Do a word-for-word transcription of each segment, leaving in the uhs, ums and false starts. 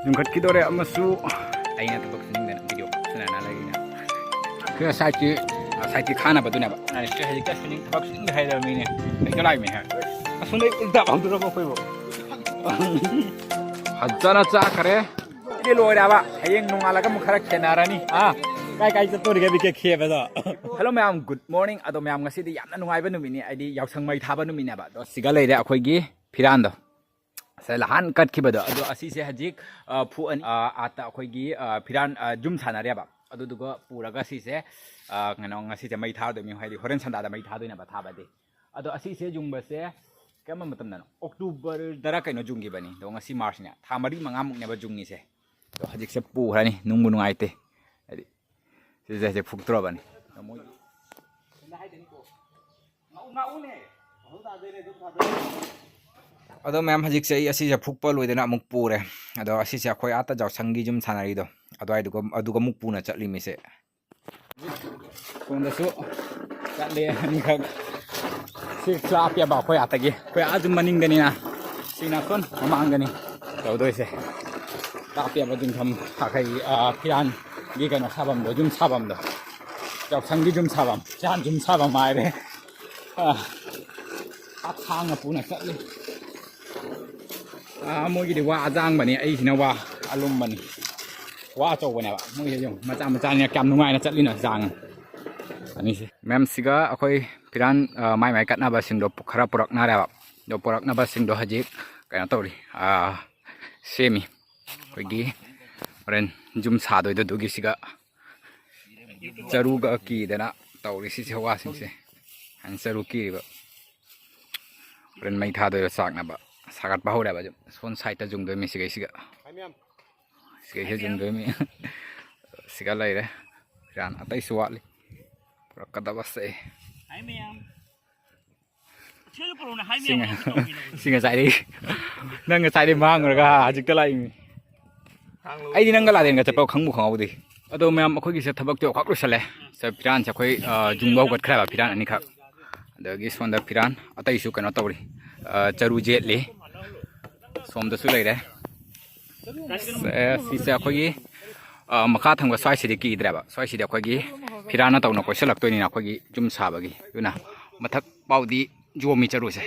ꯌꯨꯝꯈꯠꯈꯤꯗꯣꯔꯦ ꯑꯃꯁꯨ꯫ ꯑꯩꯅ ꯊꯕꯛ ꯁꯨꯅꯤꯡꯗꯅ ꯚꯤꯗꯤꯑꯣ ꯁꯥꯟꯅꯅ ꯂꯩꯔꯤꯅꯦ꯫ ꯁꯤꯅ ꯁꯥꯏꯠꯀꯤ, ꯁꯥꯏꯠꯀꯤ ꯈꯥꯅꯕꯗꯨꯅꯦꯕ꯫ ꯑꯩꯁꯦ ꯍꯧꯖꯤꯛꯇ ꯁꯨꯅꯤꯡ-, ꯊꯕꯛ ꯁꯨꯅꯤꯡꯗꯦ ꯍꯥꯏꯔꯕ ꯃꯤꯅꯦ꯫ ꯍꯦꯛꯇ ꯂꯥꯛꯏꯅꯦ ꯍꯥꯏ꯫ ꯑꯁꯣꯝꯗꯩ ꯎꯜꯇꯥ ꯐꯥꯎꯗꯣꯔꯕ ꯑꯩꯈꯣꯏꯕꯨ꯫ ꯐꯖꯅ ꯆꯥꯈꯔꯦ꯫ ꯁꯤꯗꯤ ꯂꯣꯏꯔꯦꯕ꯫ ꯍꯌꯦꯡ ꯅꯣꯡꯉꯥꯜꯂꯒ ꯑꯃꯨꯛ ꯈꯔ ꯈꯦꯅꯔꯅꯤ꯫ ꯑꯥ, ꯀꯥꯏ ꯀꯥꯏ ꯆꯠꯇꯣꯔꯤꯒꯦ ꯕꯤ ꯀꯦ ꯈꯦꯕꯗꯣ? Hello ꯃꯌꯥꯝ, good morning꯫ ꯑꯗꯣ ꯃꯌꯥꯝ, ꯉꯁꯤꯗꯤ ꯌꯥꯝꯅ ꯅꯨꯡꯉꯥꯏꯕ ꯅꯨꯃꯤꯠꯅꯤ, ꯍꯥꯏꯗꯤ ꯌꯥꯎꯁꯪ ꯃꯩ ꯊꯥꯕ ꯅꯨꯃꯤꯠꯅꯦꯕ꯫ ꯑꯗꯣ ꯁꯤꯒ ꯂꯩꯔꯦ ꯑꯩꯈꯣꯏꯒꯤ ꯐꯤꯔꯥꯟꯗꯣ꯫ ꯁꯦ ꯂꯍꯥꯟ ꯀꯠꯈꯤꯕꯗꯣ꯫ ꯑꯗꯣ ꯑꯁꯤꯁꯦ ꯍꯧꯖꯤꯛ, ꯑ, ꯐꯨ ꯑꯅꯤ, ꯑ, ꯑꯥꯠꯇ ꯑꯩꯈꯣꯏꯒꯤ, ꯑ, ꯐꯤꯔꯥꯟ, ꯑ, ꯌꯨꯝ ꯁꯥꯟꯅꯔꯦꯕ꯫ ꯑꯗꯨꯗꯨꯒ ꯄꯨꯔꯒ ꯁꯤꯁꯦ, ꯑ, ꯀꯩꯅꯣ, ꯉꯁꯤꯁꯦ ꯃꯩ ꯊꯥꯗꯣꯏꯅꯤ, ꯍꯥꯏꯗꯤ ꯍꯣꯔꯦꯟ ꯁꯟꯗꯥꯗ ꯃꯩ ꯊꯥꯗꯣꯏꯅꯦꯕ ꯊꯥꯕꯗꯤ꯫ ꯑꯗꯣ ꯑꯁꯤꯁꯦ ꯌꯨꯡꯕꯁꯦ ꯀꯔꯝꯕ ꯃꯇꯝꯗꯅꯣ? ꯑꯣꯛꯇꯣꯕꯔꯗꯔ ꯀꯩꯅꯣ ꯌꯨꯡꯈꯤꯕꯅꯤ꯫ ꯑꯗꯣ ꯉꯁꯤ ꯃꯥꯔꯁꯅꯦ, ꯊꯥ ꯃꯔꯤ ꯃꯉꯥꯃꯨꯛꯅꯦꯕ ꯌꯨꯡꯉꯤꯁꯦ꯫ ꯑꯗꯣ ꯍꯧꯖꯤꯛꯁꯦ ꯄꯨꯈ꯭ꯔꯅꯤ, ꯅꯨꯡꯕꯨ ꯅꯨꯡꯉꯥꯏꯇꯦ꯫ ꯍꯥꯏꯗꯤ ꯁꯤꯁꯦ ꯍꯧꯖꯤꯛ ꯐꯨꯛꯇ꯭ꯔꯕꯅꯤ꯫ ꯑꯗꯣ ꯃꯣꯏꯒꯤ ꯑꯗꯣ ꯃꯌꯥꯝ, ꯍꯧꯖꯤꯛꯁꯦ ꯑꯩ ꯑꯁꯤꯁꯦ ꯐꯨꯛꯄ ꯂꯣꯏꯗꯅ ꯑꯃꯨꯛ ꯄꯨꯔꯦ꯫ ꯑꯗꯣ ꯑꯁꯤꯁꯦ ꯑꯩꯈꯣꯏ ꯑꯥ ꯌꯥꯎꯁꯪꯒꯤ ꯌꯨꯝ ꯁꯥꯟꯅꯔꯤꯗꯣ ꯑꯗꯨꯋꯥꯏꯗꯨꯒ, ꯑꯗꯨꯒ ꯑꯃꯨꯛ ꯄꯨꯅ ꯆꯠꯂꯤꯃꯤꯁꯦ꯫ ꯁꯣꯝꯗꯁꯨ ꯆꯠꯂꯦ ꯑꯅꯤꯈꯛ꯫ ꯁꯤ ꯈꯔ ꯂꯥꯞꯄꯦꯕ ꯑꯩꯈꯣꯏ ꯑꯥꯗꯒꯤ, ꯑꯩꯈꯣꯏ ꯑꯥ ꯌꯨꯝ ꯃꯅꯤꯡꯗꯅꯤꯅ꯫ ꯁꯤꯅ ꯁꯣꯝ ꯃꯃꯥꯡꯗꯅꯤ ꯇꯧꯗꯣꯏꯁꯦ꯫ ꯂꯥꯞꯄꯦꯕ ꯌꯨꯝꯐꯝ ꯑꯩꯈꯣꯏ, ꯑ, ꯐꯤꯔꯥꯟꯒꯤ ꯀꯩꯅꯣ ꯁꯥꯐꯝꯗꯣ, ꯌꯨꯝ ꯁꯥꯐꯝꯗꯣ, ꯌꯥꯎꯁꯪꯒꯤ ꯌꯨꯝ ꯁꯥꯐꯝ, ꯐꯤꯔꯥꯟ ꯌꯨꯝ ꯁꯥꯐꯝ ꯍꯥꯏꯔꯦ꯫ ꯑ, ꯆꯥꯛ ꯊꯥꯡꯅ ꯄꯨꯅ ꯆꯠꯂꯤ꯫ ꯑꯥ, ꯃꯣꯏꯒꯤꯗꯤ ꯋꯥ ꯑꯖꯥꯡꯕꯅꯤ, ꯑꯩꯁꯤꯅ ꯋꯥ ꯑꯂꯨꯝꯕꯅꯤ꯫ ꯋꯥ ꯑꯆꯧꯕꯅꯦꯕ ꯃꯣꯏꯁꯦ, ꯌꯦꯡꯉꯨ, ꯃꯆꯥ ꯃꯆꯥꯅꯤꯅ ꯀꯌꯥꯝ ꯅꯨꯡꯉꯥꯏꯅ ꯆꯠꯂꯤꯅꯣ ꯖꯥꯡ ꯑꯅꯤꯁꯦ꯫ ꯃꯦꯝꯁꯤꯒ ꯑꯩꯈꯣꯏ ꯐꯤꯔꯥꯟ, ꯑꯥ, ꯃꯥꯏ ꯃꯥꯏ ꯀꯠꯅꯕꯁꯤꯡꯗꯣ ꯄꯨ-, ꯈꯔ ꯄꯨꯔꯛꯅꯔꯦꯕ꯫ ꯑꯗꯣ ꯄꯨꯔꯛꯅꯕꯁꯤꯡꯗꯣ ꯍꯧꯖꯤꯛ ꯀꯩꯅꯣ ꯇꯧꯔꯤ, ꯑꯥ, ꯁꯦꯝꯃꯤ꯫ ꯑꯩꯈꯣꯏꯒꯤ ꯍꯣꯔꯦꯟ ꯌꯨꯝ ꯁꯥꯗꯣꯏꯗꯣ ꯑꯗꯨꯒꯤ ꯁꯤꯒ ꯆꯔꯨꯒ ꯀꯤꯗꯅ ꯇꯧꯔꯤ ꯁꯤꯁꯦ, ꯋꯥꯁꯤꯡꯁꯦ꯫ ꯍꯥꯏꯅ ꯆꯔꯨ ꯀꯤꯔꯤꯕ꯫ ꯍꯣꯔꯦꯟ ꯃꯩ ꯊꯥꯗꯣꯏꯔꯣ ꯆꯥꯛꯅꯕ꯫ ꯁꯥꯒꯠꯄ ꯍꯧꯔꯦꯕ꯫ ꯁꯣꯝ ꯁꯥꯏꯠꯇ ꯌꯨꯡꯗꯣꯏꯃꯤ ꯁꯤꯒꯩꯁꯤꯒ꯫ ꯁꯤꯒꯩꯁꯤꯗ ꯌꯨꯡꯗꯣꯏꯃꯤ꯫ ꯁꯤꯒ ꯂꯩꯔꯦ꯫ ꯐꯤꯔꯥꯟ ꯑꯇꯩꯁꯨ ꯋꯥꯠꯂꯤ꯫ ꯄꯨꯔꯛꯀꯗꯕꯁꯦ꯫ ꯁꯤ ꯉ-, ꯁꯤ ꯉꯁꯥꯏꯗꯩ, ꯅꯪ ꯉꯁꯥꯏꯗꯩ ꯃꯥꯡꯉꯨꯔꯒ ꯍꯧꯖꯤꯛꯇ ꯂꯥꯛꯏꯃꯤ꯫ ꯑꯩꯗꯤ ꯅꯪꯒ ꯂꯥꯗꯦꯟꯒ ꯆꯠꯄ ꯈꯪꯕꯨ ꯈꯪꯍꯧꯗꯦ꯫ ꯑꯗꯣ ꯃꯌꯥꯝ, ꯑꯩꯈꯣꯏꯒꯤꯁꯦ ꯊꯕꯛꯇꯤ ꯑꯣꯈꯥꯛ ꯂꯣꯏꯁꯜꯂꯦ꯫ ꯁꯦ ꯐꯤꯔꯥꯟꯁꯦ ꯑꯩꯈꯣꯏ, ꯑ, ꯌꯨꯡꯕ ꯍꯧꯒꯠꯈ꯭ꯔꯦꯕ ꯐꯤꯔꯥꯟ ꯑꯅꯤꯈꯛ꯫ ꯑꯗꯒꯤ ꯁꯣꯝꯗ ꯐꯤꯔꯥꯟ ꯑꯇꯩꯁꯨ ꯀꯩꯅꯣ ꯇꯧꯔꯤ, ꯑ, ꯆꯔꯨ ꯌꯦꯠꯂꯤ꯫ ꯁꯣꯝꯗꯁꯨ ꯂꯩꯔꯦ꯫ ꯑꯦ, ꯁꯤꯁꯦ ꯑꯩꯈꯣꯏꯒꯤ, ꯑ, ꯃꯈꯥ ꯊꯪꯕ ꯁ꯭ꯋꯥꯏꯁꯤꯗꯤ ꯀꯤꯗ꯭ꯔꯦꯕ꯫ ꯁ꯭ꯋꯥꯏꯁꯤꯗꯤ ꯑꯩꯈꯣꯏꯒꯤ ꯐꯤꯔꯥꯟꯅ ꯇꯧꯅ ꯀꯣꯏꯁꯤꯜꯂꯛꯇꯣꯏꯅꯤꯅ ꯑꯩꯈꯣꯏꯒꯤ ꯌꯨꯝ ꯁꯥꯕꯒꯤ꯫ ꯑꯗꯨꯅ ꯃꯊꯛ ꯄꯥꯎꯗꯤ ꯖꯣꯝꯃꯤ ꯆꯔꯨꯁꯦ꯫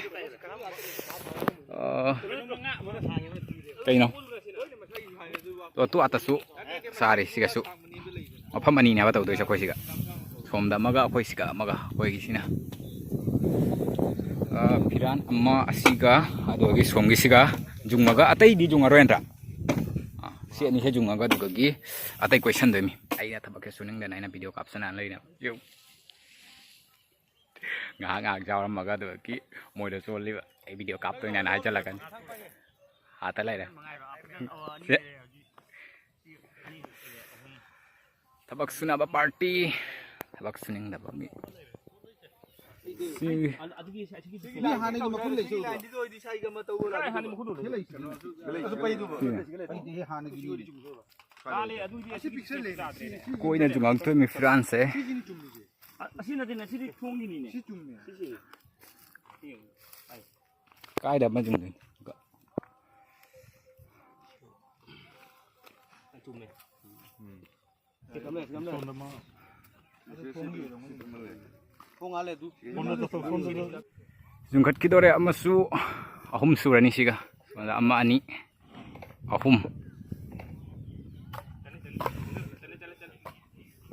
ꯑ, ꯀꯩꯅꯣ? ꯑꯣ, ꯇꯨ ꯑꯥꯇꯁꯨ ꯁꯥꯔꯤ ꯁꯤꯒꯁꯨ꯫ ꯃꯐꯝ ꯑꯅꯤꯅꯦꯕ ꯇꯧꯗꯣꯏꯁꯦ ꯑꯩꯈꯣꯏ ꯁꯤꯒ꯫ ꯁꯣꯝꯗ ꯑꯃꯒ, ꯑꯩꯈꯣꯏ ꯁꯤꯒ ꯑꯃꯒ, ꯑꯩꯈꯣꯏꯒꯤꯁꯤꯅ꯫ ꯑ, ꯐꯤꯔꯥꯟ ꯑꯃ ꯑꯁꯤꯒ, ꯑꯗꯨꯗꯒꯤ ꯁꯣꯝꯒꯤꯁꯤꯒ ꯌꯨꯡꯉꯒ, ꯑꯇꯩꯗꯤ ꯌꯨꯡꯉꯔꯣꯏ ꯅꯠꯇ꯭ꯔꯥ? ꯑ, ꯁꯤ ꯑꯅꯤꯁꯦ ꯌꯨꯡꯉꯒ ꯑꯗꯨꯗꯒꯤ ꯑꯇꯩ ꯀꯣꯏꯁꯟꯗꯣꯏꯅꯤ꯫ ꯑꯩꯅ ꯊꯕꯛꯁꯦ ꯁꯨꯅꯤꯡꯗꯅ ꯑꯩꯅ ꯚꯤꯗꯤꯑꯣ ꯀꯥꯞꯁꯅ ꯂꯩꯅꯦ꯫ ꯌꯨ꯫ ꯉꯥꯏꯍꯥꯛ ꯉꯥꯏꯍꯥꯛ ꯌꯥꯎꯔꯝꯃꯒ ꯑꯗꯨꯗꯒꯤ ꯃꯣꯏꯗ ꯆꯣꯜꯂꯤꯕ꯫ ꯑꯩ ꯚꯤꯗꯤꯑꯣ ꯀꯥꯞꯇꯣꯏꯅꯦꯅ ꯍꯥꯏꯖꯜꯂꯛꯀꯅꯤ꯫ ꯑꯥꯗ ꯂꯩꯔꯦ꯫ ꯁꯦ꯫ ꯊꯕꯛ ꯁꯨꯅꯕ ꯄꯥꯔꯇꯤ꯫ ꯊꯕꯛ ꯁꯨꯅꯤꯡꯗꯕ ꯃꯤ꯫ ꯁꯤ ꯃꯤ ꯍꯥꯟꯅꯒꯤ ꯃꯈꯨꯟ ꯂꯩꯁꯦ ꯎꯗ꯭ꯔꯣ? ꯁꯤ ꯂꯩꯁꯦ꯫ ꯑꯗꯨꯗꯤ ꯍꯥꯟꯅꯒꯤ ꯃꯤꯅꯦ꯫ ꯑꯁꯤ ꯄꯤꯛꯁꯜꯂꯦ꯫ ꯁꯤ, ꯁꯤ, ꯀꯣꯏꯅ ꯆꯨꯝꯃꯛꯇꯣꯏꯃꯤ ꯐꯤꯔꯥꯟꯁꯦ꯫ ꯁꯤꯒꯤꯅꯤ ꯆꯨꯝꯃꯤꯁꯦ꯫ ꯑ-, ꯑꯁꯤ ꯅꯠꯇꯦꯅꯦ, ꯁꯤꯗꯤ ꯊꯣꯡꯒꯤꯅꯤꯅꯦ꯫ ꯁꯤ ꯆꯨꯝꯃꯦ꯫ ꯁꯤꯁꯦ꯫ ꯀꯥꯏꯗ ꯑꯃ ꯆꯨꯝꯗꯣꯏꯅꯣ? ꯆꯨꯝꯃꯦ꯫ ꯎꯝ꯫ ꯁꯤ ꯀꯝꯂꯦ, ꯁꯤ ꯀꯝꯂꯦ꯫ ꯊꯣꯡ ꯍꯥꯜꯂꯦ ꯑꯗꯨ꯫ ꯌꯨꯡꯈꯠꯈꯤꯗꯣꯔꯦ ꯑꯃꯁꯨ꯫ ꯑꯍꯨꯝ ꯁꯨꯔꯅꯤ ꯁꯤꯒ꯫ ꯁꯣꯝꯗ ꯑꯃ, ꯑꯅꯤ, ꯑꯍꯨꯝ꯫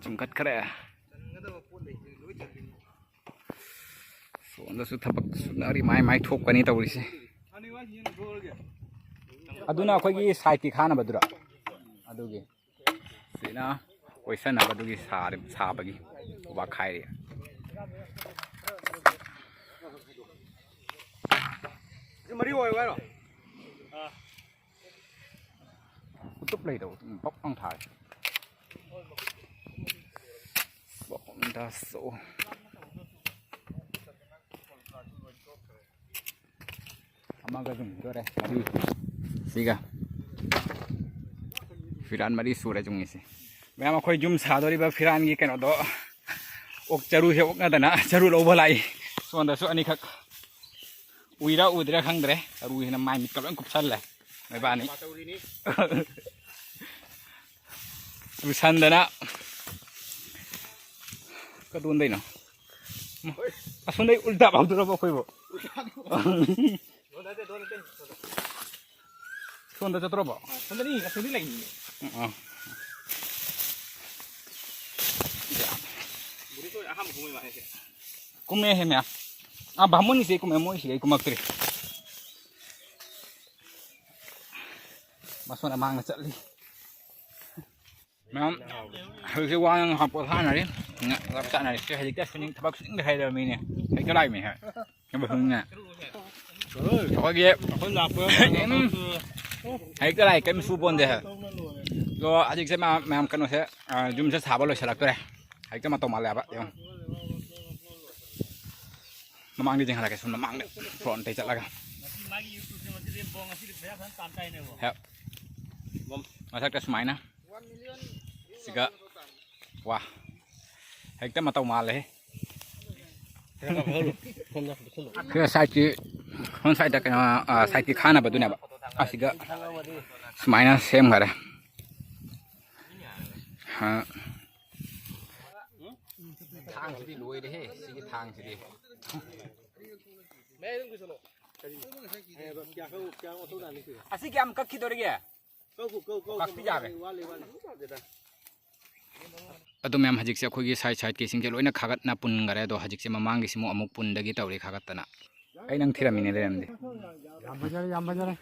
ꯆꯤꯡꯈꯠꯈ꯭ꯔꯦ꯫ ꯁꯣꯝꯗꯁꯨ ꯊꯕꯛ ꯁꯨꯅꯔꯤ, ꯃꯥꯏ ꯃꯥꯏ ꯊꯣꯛꯀꯅꯤ ꯇꯧꯔꯤꯁꯦ꯫ ꯑꯗꯨꯅ ꯑꯩꯈꯣꯏꯒꯤ ꯁꯥꯏꯠꯀꯤ ꯈꯥꯅꯕꯗꯨꯔꯥ? ꯑꯗꯨꯒꯤ꯫ ꯁꯤꯅ ꯀꯣꯏꯁꯟꯅꯕꯗꯨꯒꯤ ꯁꯥꯔꯤ-, ꯁꯥꯕꯒꯤ ꯋꯥꯈꯥꯏꯔꯤ꯫ ꯁꯤ ꯃꯔꯤ ꯑꯣꯏꯌꯨ ꯍꯥꯏꯔꯣ? ꯎꯇꯨꯞ ꯂꯩꯇꯧꯕ, ꯎꯝ, ꯄꯛ ꯂꯥꯎ ꯊꯥꯔꯦ꯫ ꯄꯛ ꯂꯥꯎ ꯊꯥꯁꯣ꯫ ꯑꯃꯒ ꯌꯨꯡꯗꯣꯔꯦ, ꯃꯔꯤ꯫ ꯁꯤꯒ꯫ ꯐꯤꯔꯥꯟ ꯃꯔꯤ ꯁꯨꯔꯦ ꯌꯨꯡꯉꯤꯁꯦ꯫ ꯃꯌꯥꯝ ꯑꯩꯈꯣꯏ ꯌꯨꯝ ꯁꯥꯗꯣꯔꯤꯕ ꯐꯤꯔꯥꯟꯒꯤ ꯀꯩꯅꯣꯗꯣ, ꯑꯣꯛ ꯆꯔꯨꯁꯦ ꯑꯣꯛꯅꯗꯅ ꯆꯔꯨ ꯂꯧꯕ ꯂꯥꯛꯏ꯫ ꯁꯣꯝꯗꯁꯨ ꯑꯅꯤꯈꯛ꯫ ꯎꯏꯔꯥ ꯎꯗ꯭ꯔꯤꯔꯥ ꯈꯪꯗ꯭ꯔꯦ꯫ ꯆꯔꯨꯁꯤꯅ ꯃꯥꯏ ꯃꯤꯠꯀ ꯂꯣꯏ ꯀꯨꯞꯁꯜꯂꯦ꯫ ꯃꯣꯏꯕꯥꯅꯤ꯫ ꯇꯧꯔꯤꯅꯤ꯫ ꯇꯨꯁꯟꯗꯅ꯫ ꯀꯗꯣꯟꯗꯩꯅꯣ? ꯑꯁꯣꯝꯗꯩ ꯎꯜꯇꯥ ꯐꯥꯎꯗꯣꯔꯕ ꯑꯩꯈꯣꯏꯕꯨ꯫ ꯗꯣꯟ ꯅꯠꯇꯦ, ꯗꯣꯟ ꯅꯠꯇꯦ꯫ ꯁꯣꯝꯗ ꯆꯠꯇ꯭ꯔꯣꯕꯣ? ꯑ, ꯁꯣꯝꯗꯅꯤ, ꯑꯁꯣꯝꯗꯤ ꯂꯩꯅꯤꯅꯦ꯫ ꯑ꯫ ꯕꯨꯙꯤꯁ ꯍꯣꯏ ꯑꯍꯥꯟꯕ ꯀꯨꯝꯍꯩ ꯃꯥꯜꯂꯦ ꯁꯦ꯫ ꯀꯨꯝꯃꯦ ꯍꯦ ꯃꯌꯥꯝ꯫ ꯑꯥ, ꯚꯥꯃꯣꯟꯒꯤꯁꯦ ꯀꯨꯝꯃꯦ, ꯃꯣꯏꯁꯤꯗꯤ ꯑꯩ ꯀꯨꯝꯃꯛꯇ꯭ꯔꯤ꯫ ꯃꯁꯣꯟ ꯑꯃꯥꯡꯅ ꯆꯠꯂꯤ꯫ ꯃꯌꯥꯝ ꯍꯧꯖꯤꯛꯁꯦ ꯋꯥ ꯉꯥꯡ ꯄꯣꯊꯥꯅꯔꯤ꯫ ꯉ-, ꯆꯥꯛ ꯆꯥꯅꯔꯤ꯫ ꯁꯤ ꯍꯧꯖꯤꯛꯇ ꯁꯨꯅꯤꯡ-, ꯊꯕꯛ ꯁꯨꯅꯤꯡꯗꯦ ꯍꯥꯏꯗꯕ ꯃꯤꯅꯦ꯫ ꯍꯦꯛꯇ ꯂꯥꯛꯏꯃꯤ ꯍꯥꯏ꯫ ꯊꯕꯛ ꯁꯨꯅꯤꯡꯉꯦ꯫ ꯑꯩꯈꯣꯏꯒꯤ ꯑꯩꯈꯣꯏ ꯂꯥꯛꯄ ꯎꯝ꯫ ꯍꯦꯛꯇ ꯂꯥꯛꯏ, ꯀꯔꯤꯝ ꯁꯨ ꯄꯣꯟꯗꯦ ꯍꯥꯏ꯫ ꯑꯗꯣ ꯍꯧꯖꯤꯛꯁꯦ ꯃꯌꯥꯝ, ꯃꯌꯥꯝ ꯀꯩꯅꯣꯁꯦ, ꯑ, ꯌꯨꯝꯁꯦ ꯁꯥꯕ ꯂꯣꯏꯁꯤꯜꯂꯛꯇꯣꯔꯦ꯫ ꯍꯦꯛꯇ ꯃꯇꯧ ꯃꯥꯜꯂꯦ ꯍꯥꯏꯕ꯫ ꯌꯦꯡꯉꯣ꯫ ꯃꯃꯥꯡꯗ ꯌꯦꯡꯍꯜꯂꯛꯀꯦ, ꯁꯣꯝ ꯃꯃꯥꯡꯗ ꯐ꯭ꯔꯣꯟꯇꯩ ꯆꯠꯂꯒ꯫ ꯉꯁꯤ ꯃꯥꯒꯤ YouTubeꯁꯦ ꯉꯁꯤꯗꯤ ꯕꯣ-, ꯉꯁꯤꯗꯤ ꯄꯩꯁꯥ ꯐꯖꯅ ꯇꯥꯟ ꯇꯥꯏꯅꯦꯕꯣ꯫ ꯍꯦꯞ꯫ ꯃꯊꯛꯇ ꯁꯨꯃꯥꯏꯅ꯫ ꯁꯤꯒ꯫ ꯋꯥ꯫ ꯍꯦꯛꯇ ꯃꯇꯧ ꯃꯥꯜꯂꯦꯍꯦ꯫ ꯁꯤꯒ sideꯀꯤ, ꯁꯣꯝ sideꯇ ꯀꯩꯅꯣ, ꯑ, sideꯀꯤ ꯈꯥꯅꯕꯗꯨꯅꯦꯕ꯫ ꯑꯁꯤꯒ ꯁꯨꯃꯥꯏꯅ ꯁꯦꯝꯈꯔꯦ꯫ ꯑ, ꯊꯥꯡꯁꯤꯗꯤ ꯂꯣꯏꯔꯦꯍꯦ, ꯁꯤꯒꯤ ꯊꯥꯡꯁꯤꯗꯤ꯫ ꯑꯁꯤ ꯀꯌꯥꯝ ꯀꯛꯈꯤꯗꯣꯔꯤꯒꯦ? ꯀꯛꯄ, ꯀꯛ-, ꯀꯛ-, ꯀꯛꯄ ꯌꯥꯔꯦ꯫ ꯋꯥꯠꯂꯤ, ꯋꯥꯠꯂꯤ꯫ ꯑꯗꯣ ꯃꯌꯥꯝ, ꯍꯧꯖꯤꯛꯁꯦ ꯑꯩꯈꯣꯏꯒꯤ side sideꯀꯤꯁꯤꯡꯁꯦ ꯂꯣꯏꯅ ꯈꯥꯒꯠꯅ ꯄꯨꯟꯈꯔꯦ꯫ ꯑꯗꯣ ꯍꯧꯖꯤꯛꯁꯦ ꯃꯃꯥꯡꯒꯤꯁꯤꯃꯨꯛ ꯑꯃꯨꯛ ꯄꯨꯟꯗꯒꯤ ꯇꯧꯔꯤ ꯈꯥꯒꯠꯇꯅ꯫ ꯑꯩ ꯅꯪ ꯊꯤꯔꯝꯃꯤꯅꯦ ꯂꯩꯔꯝꯗꯦ꯫ ꯌꯥꯝ ꯐꯖꯔꯦ, ꯌꯥꯝ ꯐꯖꯔꯦ꯫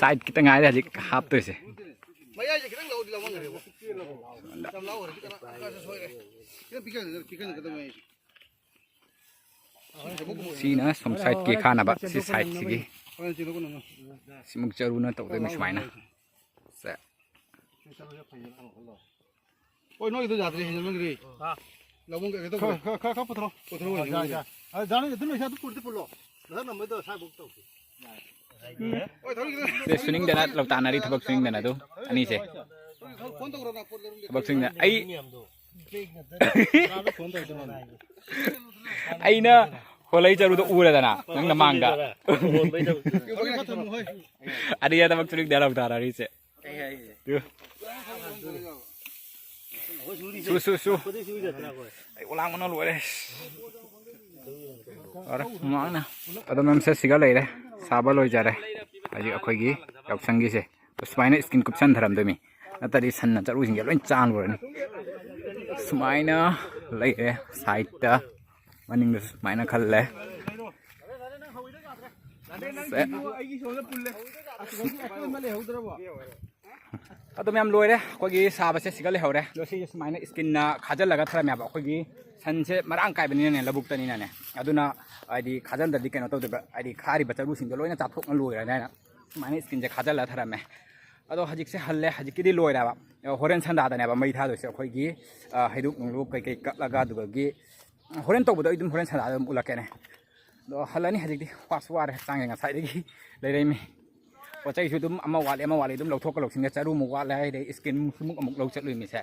Side ꯈꯤꯇꯪ ꯉꯥꯏꯔꯦ ꯍꯧꯖꯤꯛ ꯍꯥꯞꯇꯣꯏꯁꯦ꯫ ꯃꯌꯥꯏꯁꯦ ꯈꯤꯇꯪ ꯂꯧꯗꯤ ꯂꯧꯃꯟꯈ꯭ꯔꯦꯕ꯫ ꯌꯥꯝ ꯂꯧꯈ꯭ꯔꯦ, ꯈꯤꯇꯪ, ꯈꯔ ꯁꯣꯏꯔꯦ꯫ ꯈꯤꯇꯪ ꯄꯤꯛꯍꯟꯒꯗꯕꯅꯤ, ꯄꯤꯛꯍꯟꯒꯗꯕꯅꯤ꯫ ꯁꯤꯅ ꯁꯣꯝ sideꯀꯤ ꯈꯥꯅꯕ, ꯁꯤ sideꯁꯤꯒꯤ꯫ ꯁꯤꯃꯨꯛ ꯆꯔꯨꯅ ꯇꯧꯗꯣꯏꯅꯤ ꯁꯨꯃꯥꯏꯅ꯫ ꯁꯦ꯫ ꯍꯣꯏ, ꯅꯣꯏꯒꯤꯗꯣ ꯌꯥꯗ꯭ꯔꯦ, ꯍꯦꯟꯖꯟꯃꯟꯈ꯭ꯔꯦ꯫ ꯂꯧꯕꯝ ꯀꯩ-, ꯀꯩ ꯇꯧꯈ꯭ꯔꯦ? ꯈꯔ, ꯈꯔ, ꯈꯔ ꯄꯨꯊꯣꯔꯛꯑꯣ꯫ ꯄꯨꯊꯣꯔꯛꯑꯣ, ꯌꯥ, ꯌꯥ, ꯍꯦꯟꯖꯟꯃꯟꯈ꯭ꯔꯦ꯫ ꯑ, ꯗꯥ ꯅꯪ ꯑꯗꯨꯝ ꯂꯩꯁꯥ ꯑꯗꯨꯝ ꯄꯨꯔꯗꯤ ꯄꯨꯔꯛꯑꯣ꯫ ꯃꯊꯪ ꯅꯝꯕꯔꯗꯣ ꯁ꯭ꯋꯥꯏꯐꯥꯎ ꯇꯧꯁꯤ꯫ ꯁꯦ, ꯁꯨꯅꯤꯡꯗꯅ ꯂꯧꯇꯥꯟꯅꯔꯤ, ꯊꯕꯛ ꯁꯨꯅꯤꯡꯗꯅ ꯑꯗꯨ ꯑꯅꯤꯁꯦ꯫ ꯐꯣꯟ ꯇꯧꯔꯣ, ꯅꯪ ꯄꯣꯠ ꯂꯩꯔꯝꯗꯦ꯫ ꯊꯕꯛ ꯁꯨꯅꯤꯡꯗꯅ ꯑꯩ ꯃꯌꯥꯝꯗꯣ꯫ ꯀꯅꯥꯗ ꯐꯣꯟ ꯇꯧꯗꯣꯏꯅꯣ? ꯑꯩꯅ ꯈꯣꯂꯩ ꯆꯔꯨꯗꯣ ꯎꯔꯦꯗꯅ ꯅꯪ ꯅꯃꯥꯡꯗ꯫ ꯑꯗꯨꯗ ꯊꯕꯛ ꯁꯨꯔꯤꯗ ꯂꯧ ꯇꯥꯔꯔꯤꯁꯦ꯫ ꯁꯨ, ꯁꯨ, ꯁꯨ꯫ ꯑꯩ ꯎꯂꯥꯡꯕꯅ ꯂꯣꯏꯔꯦ꯫ ꯂꯣꯏꯔꯦ, ꯍꯨꯃꯥꯡꯅ꯫ ꯑꯗꯣ ꯃꯦꯝꯁꯦ ꯁꯤꯒ ꯂꯩꯔꯦ꯫ ꯁꯥꯕ ꯂꯣꯏꯖꯔꯦ꯫ ꯍꯧꯖꯤꯛ ꯑꯩꯈꯣꯏꯒꯤ ꯌꯥꯎꯁꯪꯒꯤꯁꯦ ꯁꯨꯃꯥꯏꯅ ꯏꯁꯀꯤꯟ ꯀꯨꯞꯁꯟꯊꯔꯝꯗꯣꯏꯅꯤ꯫ ꯅꯠꯇ꯭ꯔꯗꯤ ꯁꯟꯅ ꯆꯔꯨꯁꯤꯡꯁꯦ ꯂꯣꯏ ꯆꯥꯔꯨꯔꯅꯤ꯫ ꯁꯨꯃꯥꯏꯅ ꯂꯩꯔꯦ ꯁꯥꯏꯠꯇ꯫ ꯃꯅꯤꯡꯗꯁꯨ ꯁꯨꯃꯥꯏꯅ ꯈꯜꯂꯦ꯫ ꯁꯦ꯫ ꯑꯗꯨꯝ ꯌꯥꯝ ꯂꯣꯏꯔꯦ꯫ ꯑꯩꯈꯣꯏꯒꯤ ꯁꯥꯕꯁꯦ ꯁꯤꯒ ꯂꯩꯍꯧꯔꯦ꯫ ꯑꯗꯣ ꯁꯤꯁꯦ ꯁꯨꯃꯥꯏꯅ ꯏꯁꯀꯤꯟꯅ ꯈꯥꯖꯤꯜꯂꯒ ꯊꯔꯝꯃꯦꯕ꯫ ꯑꯩꯈꯣꯏꯒꯤ ꯁꯟꯁꯦ ꯃꯔꯥꯡ ꯀꯥꯏꯕꯅꯤꯅꯅꯦ, ꯂꯧꯕꯨꯛꯇꯅꯤꯅꯅꯦ꯫ ꯑꯗꯨꯅ ꯍꯥꯏꯗꯤ ꯈꯥꯖꯤꯟꯗ꯭ꯔꯗꯤ ꯀꯩꯅꯣ ꯇꯧꯗꯣꯏꯕ, ꯍꯥꯏꯗꯤ ꯈꯥꯔꯤꯕ ꯆꯔꯨꯁꯤꯡꯗꯣ ꯂꯣꯏꯅ ꯆꯥꯊꯣꯛꯅ ꯂꯣꯏꯔꯅꯤ ꯍꯥꯏꯅ ꯁꯨꯃꯥꯏꯅ ꯏꯁꯀꯤꯟꯁꯦ ꯈꯥꯖꯤꯜꯂ ꯊꯔꯝꯃꯦ꯫ ꯑꯗꯣ ꯍꯧꯖꯤꯛꯁꯦ ꯍꯜꯂꯦ, ꯍꯧꯖꯤꯛꯀꯤꯗꯤ ꯂꯣꯏꯔꯦꯕ꯫ ꯍꯣꯔꯦꯟ ꯁꯟꯗꯥꯗꯅꯦꯕ ꯃꯩ ꯊꯥꯗꯣꯏꯁꯦ꯫ ꯑꯩꯈꯣꯏꯒꯤ, ꯑ, ꯍꯩꯔꯨꯛ ꯅꯨꯡꯂꯨꯛ ꯀꯩꯀꯩ ꯀꯠꯂꯒ, ꯑꯗꯨꯗꯒꯤ ꯍꯣꯔꯦꯟ ꯇꯧꯕꯗꯣ ꯑꯩ ꯑꯗꯨꯝ ꯍꯣꯔꯦꯟ ꯁꯟꯗꯥꯗ ꯑꯗꯨꯝ ꯎꯠꯂꯛꯀꯦꯅꯦ꯫ ꯑꯗꯣ ꯍꯜꯂꯅꯤ ꯍꯧꯖꯤꯛꯇꯤ꯫ ꯋꯥꯁꯨ ꯋꯥꯔꯦ, ꯍꯛꯆꯥꯡꯁꯦ ꯉꯁꯥꯏꯗꯒꯤ ꯂꯩꯔꯛꯏꯃꯤ꯫ ꯄꯣꯠ ꯆꯩꯁꯨ ꯑꯗꯨꯝ ꯑꯃ ꯋꯥꯠꯂꯦ, ꯑꯃ ꯋꯥꯠꯂꯦ, ꯑꯗꯨꯝ ꯂꯧꯊꯣꯛꯀ ꯂꯧꯁꯤꯟꯒ ꯆꯔꯨ ꯑꯃꯨꯛ ꯋꯥꯠꯂꯦ, ꯑꯗꯩ ꯏꯁꯀꯤꯟꯁꯨ ꯑꯃꯨꯛ, ꯑꯃꯨꯛ ꯂꯧ ꯆꯠꯂꯨꯏ ꯃꯤꯁꯦ꯫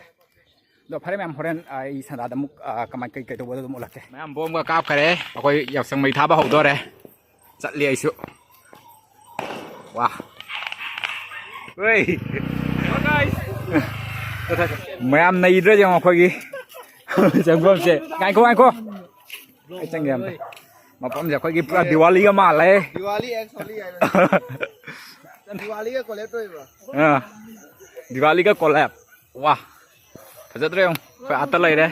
ꯑꯗꯣ ꯐꯔꯦ ꯃꯌꯥꯝ, ꯍꯣꯔꯦꯟ ꯑꯩ ꯁꯟꯗꯥꯗ ꯑꯃꯨꯛ, ꯑ, ꯀꯃꯥꯏ, ꯀꯩ, ꯀꯩ ꯇꯧꯕꯗꯣ ꯑꯗꯨꯝ ꯎꯠꯂꯛꯀꯦ꯫ ꯃꯌꯥꯝ ꯕꯣꯝꯒ ꯀꯥꯞꯈꯔꯦ, ꯑꯩꯈꯣꯏ ꯌꯥꯎꯁꯪ ꯃꯩ ꯊꯥꯕ ꯍꯧꯗꯣꯔꯦ꯫ ꯆꯠꯂꯤ ꯑꯩꯁꯨ꯫ ꯋꯥ꯫ ꯍꯣꯏ꯫ ꯃꯌꯥꯝ ꯅꯩꯗ꯭ꯔꯥ ꯌꯦꯡꯉꯣ ꯑꯩꯈꯣꯏꯒꯤ ꯆꯪꯐꯝꯁꯦ꯫ ꯉꯥꯏꯈꯣ, ꯉꯥꯏꯈꯣ꯫ ꯑꯩ ꯆꯪꯒꯦ ꯑꯝꯇ꯫ ꯃꯐꯝꯁꯦ ꯑꯩꯈꯣꯏꯒꯤ ꯄꯨꯔꯥ ꯗꯤꯋꯥꯂꯤꯒ ꯃꯥꯜꯂꯦ꯫ ꯗꯤꯋꯥꯂꯤ ꯑꯦꯛꯁ ꯍꯣꯂꯤ ꯍꯥꯏꯕ꯫ ꯗꯤꯋꯥꯂꯤꯒ ꯀꯣꯂꯦꯕ ꯇꯧꯔꯤꯕ꯫ ꯑꯥ꯫ ꯗꯤꯋꯥꯂꯤꯒ ꯀꯣꯂꯦꯕ꯫ ꯋꯥ꯫ ꯐꯖꯗ꯭ꯔꯣ ꯌꯦꯡꯉꯣ꯫ ꯑꯩꯈꯣꯏ ꯑꯥꯗ ꯂꯩꯔꯦ꯫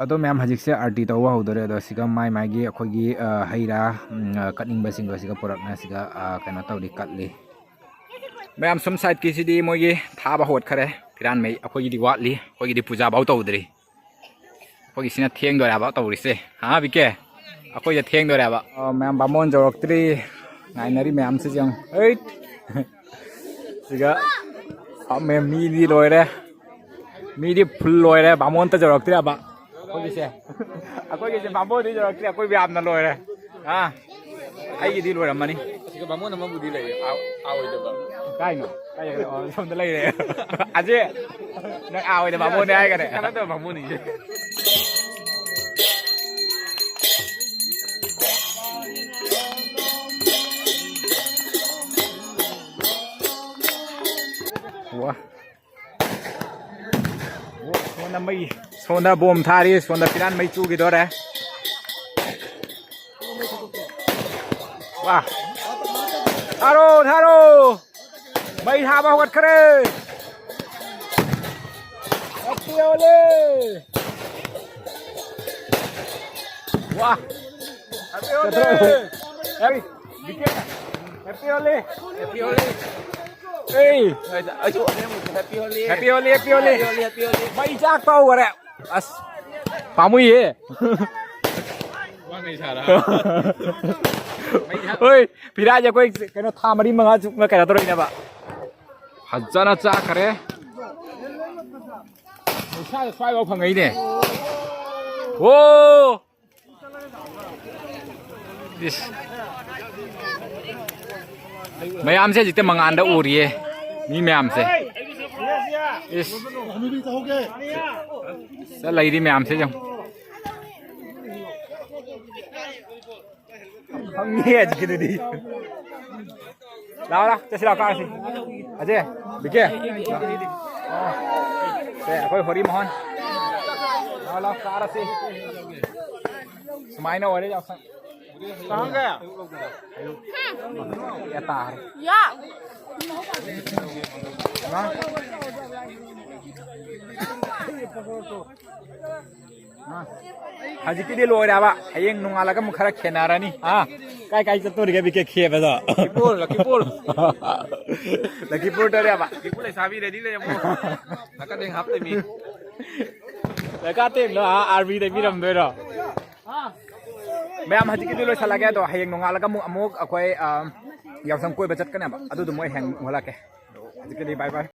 ꯑꯗꯣ ꯃꯌꯥꯝ ꯍꯧꯖꯤꯛꯁꯦ ꯑꯥꯔꯇꯤ ꯇꯧꯕ ꯍꯧꯗꯣꯔꯦ꯫ ꯑꯗꯣ ꯁꯤꯒ ꯃꯥꯏ ꯃꯥꯏꯒꯤ ꯑꯩꯈꯣꯏꯒꯤ, ꯑ, ꯍꯩ ꯔꯥ, ꯎꯝ, ꯑ, ꯀꯠꯅꯤꯡꯕꯁꯤꯡꯗꯣ ꯁꯤꯒ ꯄꯨꯔꯛꯅ ꯁꯤꯒ, ꯑ, ꯀꯩꯅꯣ ꯇꯧꯔꯤ, ꯀꯠꯂꯤ꯫ ꯃꯌꯥꯝ ꯁꯨꯝ ꯁꯥꯏꯠꯀꯤꯁꯤꯗꯤ ꯃꯣꯏꯒꯤ ꯊꯥꯕ ꯍꯧꯒꯠꯈꯔꯦ꯫ ꯐꯤꯔꯥꯟꯃꯩ ꯑꯩꯈꯣꯏꯒꯤꯗꯤ ꯋꯥꯠꯂꯤ꯫ ꯑꯩꯈꯣꯏꯒꯤꯗꯤ ꯄꯨꯖꯥꯐꯧ ꯇꯧꯗ꯭ꯔꯤ꯫ ꯑꯩꯈꯣꯏꯒꯤꯁꯤꯅ ꯊꯦꯡꯗꯣꯔꯦꯕ ꯇꯧꯔꯤꯁꯦ꯫ ꯍꯥ, ꯕꯤꯀꯦ? ꯑꯩꯈꯣꯏꯁꯦ ꯊꯦꯡꯗꯣꯔꯦꯕ꯫ ꯑ, ꯃꯌꯥꯝ ꯕꯥꯃꯣꯟ ꯌꯧꯔꯛꯇ꯭ꯔꯤ꯫ ꯉꯥꯏꯅꯔꯤ ꯃꯌꯥꯝꯁꯤ ꯌꯦꯡꯉꯨ꯫ ꯍꯩꯠ! ꯁꯤꯒ, ꯑ, ꯃꯦꯝ, ꯃꯤꯗꯤ ꯂꯣꯏꯔꯦ꯫ ꯃꯤꯗꯤ ꯐꯨꯜ ꯂꯣꯏꯔꯦ꯫ ꯕꯥꯃꯣꯟ ꯑꯝꯇ ꯌꯧꯔꯛꯇ꯭ꯔꯦꯕ꯫ ꯑꯩꯈꯣꯏꯒꯤꯁꯦ꯫ ꯑꯩꯈꯣꯏꯒꯤꯁꯦ ꯕꯥꯃꯣꯟꯗꯤ ꯌꯧꯔꯛꯇ꯭ꯔꯦ꯫ ꯑꯩꯈꯣꯏ ꯌꯥꯝꯅ ꯂꯣꯏꯔꯦ꯫ ꯑꯥ꯫ ꯑꯩꯒꯤꯗꯤ ꯂꯣꯏꯔꯝꯃꯅꯤ꯫ ꯁꯤꯒ ꯕꯥꯃꯣꯟ ꯑꯃꯕꯨꯗꯤ ꯂꯩꯌꯦ꯫ ꯑꯥ, ꯑꯥ ꯑꯣꯏꯗꯕ꯫ ꯀꯥꯏꯅꯣ? ꯀꯥꯏ ꯂꯩ? ꯑꯣ, ꯁꯣꯝꯗ ꯂꯩꯔꯦ꯫ ꯑꯖꯦ, ꯅꯪ ꯑꯥ ꯑꯣꯏꯗ ꯕꯥꯃꯣꯟꯅꯦ ꯍꯥꯏꯈꯔꯦ꯫ ꯀꯥꯟꯅꯗꯕ ꯕꯥꯃꯣꯟꯅꯤ꯫ ꯁꯣꯝꯗ ꯃꯩ, ꯁꯣꯝꯗ ꯕꯣꯝ ꯊꯥꯔꯤ, ꯁꯣꯝꯗ ꯐꯤꯔꯥꯟ ꯃꯩ ꯆꯨꯈꯤꯗꯣꯔꯦ꯫ ꯋꯥ꯫ ꯊꯥꯔꯣ, ꯊꯥꯔꯣ꯫ ꯃꯩ ꯊꯥꯕ ꯍꯧꯒꯠꯈ꯭ꯔꯦ꯫ Happy Holi! ꯋꯥ꯫ Happy Holi! Happy, Happy Holi! Happy Holi! ꯑꯩ! ꯑꯩꯁꯨ ꯑꯁꯦꯡꯕ Happy Holi! Happy Holi, Happy Holi! Happy Holi, Happy Holi! ꯃꯩ ꯆꯥꯛꯄ ꯍꯧꯈꯔꯦ꯫ ꯑꯁ, ꯄꯥꯝꯃꯨꯏꯌꯦ꯫ ꯋꯥ ꯉꯩ ꯁꯥꯔ꯫ ꯍꯣꯏ, ꯐꯤꯔꯥꯁꯦ ꯑꯩꯈꯣꯏ ꯀꯩꯅꯣ ꯊꯥ ꯃꯔꯤ ꯃꯉꯥ ꯆꯨꯞꯅ ꯀꯩꯅꯣ ꯇꯧꯔꯛꯏꯅꯦꯕ꯫ ꯐꯖꯅ ꯆꯥꯈ꯭ꯔꯦ꯫ ꯄꯩꯁꯥꯁꯦ ꯁ꯭ꯋꯥꯏꯐꯥꯎ ꯐꯪꯉꯛꯏꯅꯦ꯫ ꯑꯣ! ꯏꯁ꯫ ꯃꯌꯥꯝꯁꯦ ꯍꯧꯖꯤꯛꯇ ꯃꯉꯥꯟꯗ ꯎꯔꯤꯌꯦ꯫ ꯃꯤ ꯃꯌꯥꯝꯁꯦ꯫ ꯏꯁ꯫ ꯆꯠ ꯂꯩꯔꯤ ꯃꯌꯥꯝꯁꯦ ꯌꯦꯡꯉꯨ꯫ ꯐꯪꯉꯦ ꯍꯧꯖꯤꯛꯀꯤꯗꯨꯗꯤ꯫ ꯂꯥꯎ, ꯂꯥꯎ, ꯆꯠꯁꯤ ꯂꯥꯎ, ꯀꯥꯔꯁꯤ꯫ ꯑꯖꯦ, ꯕꯤꯀꯦ꯫ ꯁꯦ, ꯑꯩꯈꯣꯏ ꯍꯣꯔꯤ ꯃꯣꯍꯟ꯫ ꯂꯥꯎ, ꯂꯥꯎ, ꯀꯥꯔꯁꯤ꯫ ꯁꯨꯃꯥꯏꯅ ꯑꯣꯏꯔꯦ ꯌꯥꯎꯁꯪ꯫ ꯀꯦ ꯇꯥꯔꯦ꯫ ꯌꯥ꯫ ꯍꯥ? ꯍꯧꯖꯤꯛꯀꯤꯗꯤ ꯂꯣꯏꯔꯦꯕ꯫ ꯍꯌꯦꯡ ꯅꯣꯡꯉꯥꯜꯂꯒ ꯑꯃꯨꯛ ꯈꯔ ꯈꯦꯅꯔꯅꯤ꯫ ꯍꯥ? ꯀꯥꯏ ꯀꯥꯏ ꯆꯠꯇꯣꯔꯤꯒꯦ ꯕꯤꯀꯦ ꯈꯦꯕꯗꯣ? ꯂꯛꯈꯤꯄꯨꯔ, ꯂꯛꯈꯤꯄꯨꯔ꯫ ꯂꯛꯈꯤꯄꯨꯔꯗꯅꯦꯕ꯫ ꯂꯛꯈꯤꯄꯨꯔ ꯂꯩꯁꯥꯕꯤ ꯔꯦꯗꯤ ꯂꯩꯔꯝꯃꯣ꯫ ꯅꯥꯀꯟꯗꯩ ꯍꯥꯞꯇꯣꯏꯃꯤ꯫ ꯂꯩꯀꯥ ꯇꯦꯡꯅꯣ, ꯑꯥ, ꯑꯥꯔꯕꯤꯗ ꯄꯤꯔꯝꯗꯣꯏꯔꯣ? ꯃꯌꯥꯝ ꯍꯧꯖꯤꯛꯀꯤꯗꯤ ꯂꯣꯏꯁꯤꯜꯂꯒꯦ, ꯑꯗꯣ ꯍꯌꯦꯡ ꯅꯣꯡꯉꯥꯜꯂꯒ ꯑꯃꯨꯛ, ꯑꯃꯨꯛ ꯑꯩꯈꯣꯏ, ꯑꯥ, ꯌꯥꯎꯁꯪ ꯀꯣꯏꯕ ꯆꯠꯀꯅꯦꯕ꯫ ꯑꯗꯨꯗꯨ ꯃꯣꯏ ꯍꯌꯦꯡ ꯎꯍꯜꯂꯛꯀꯦ꯫ ꯍꯧꯖꯤꯛꯀꯤꯗꯤ bye bye꯫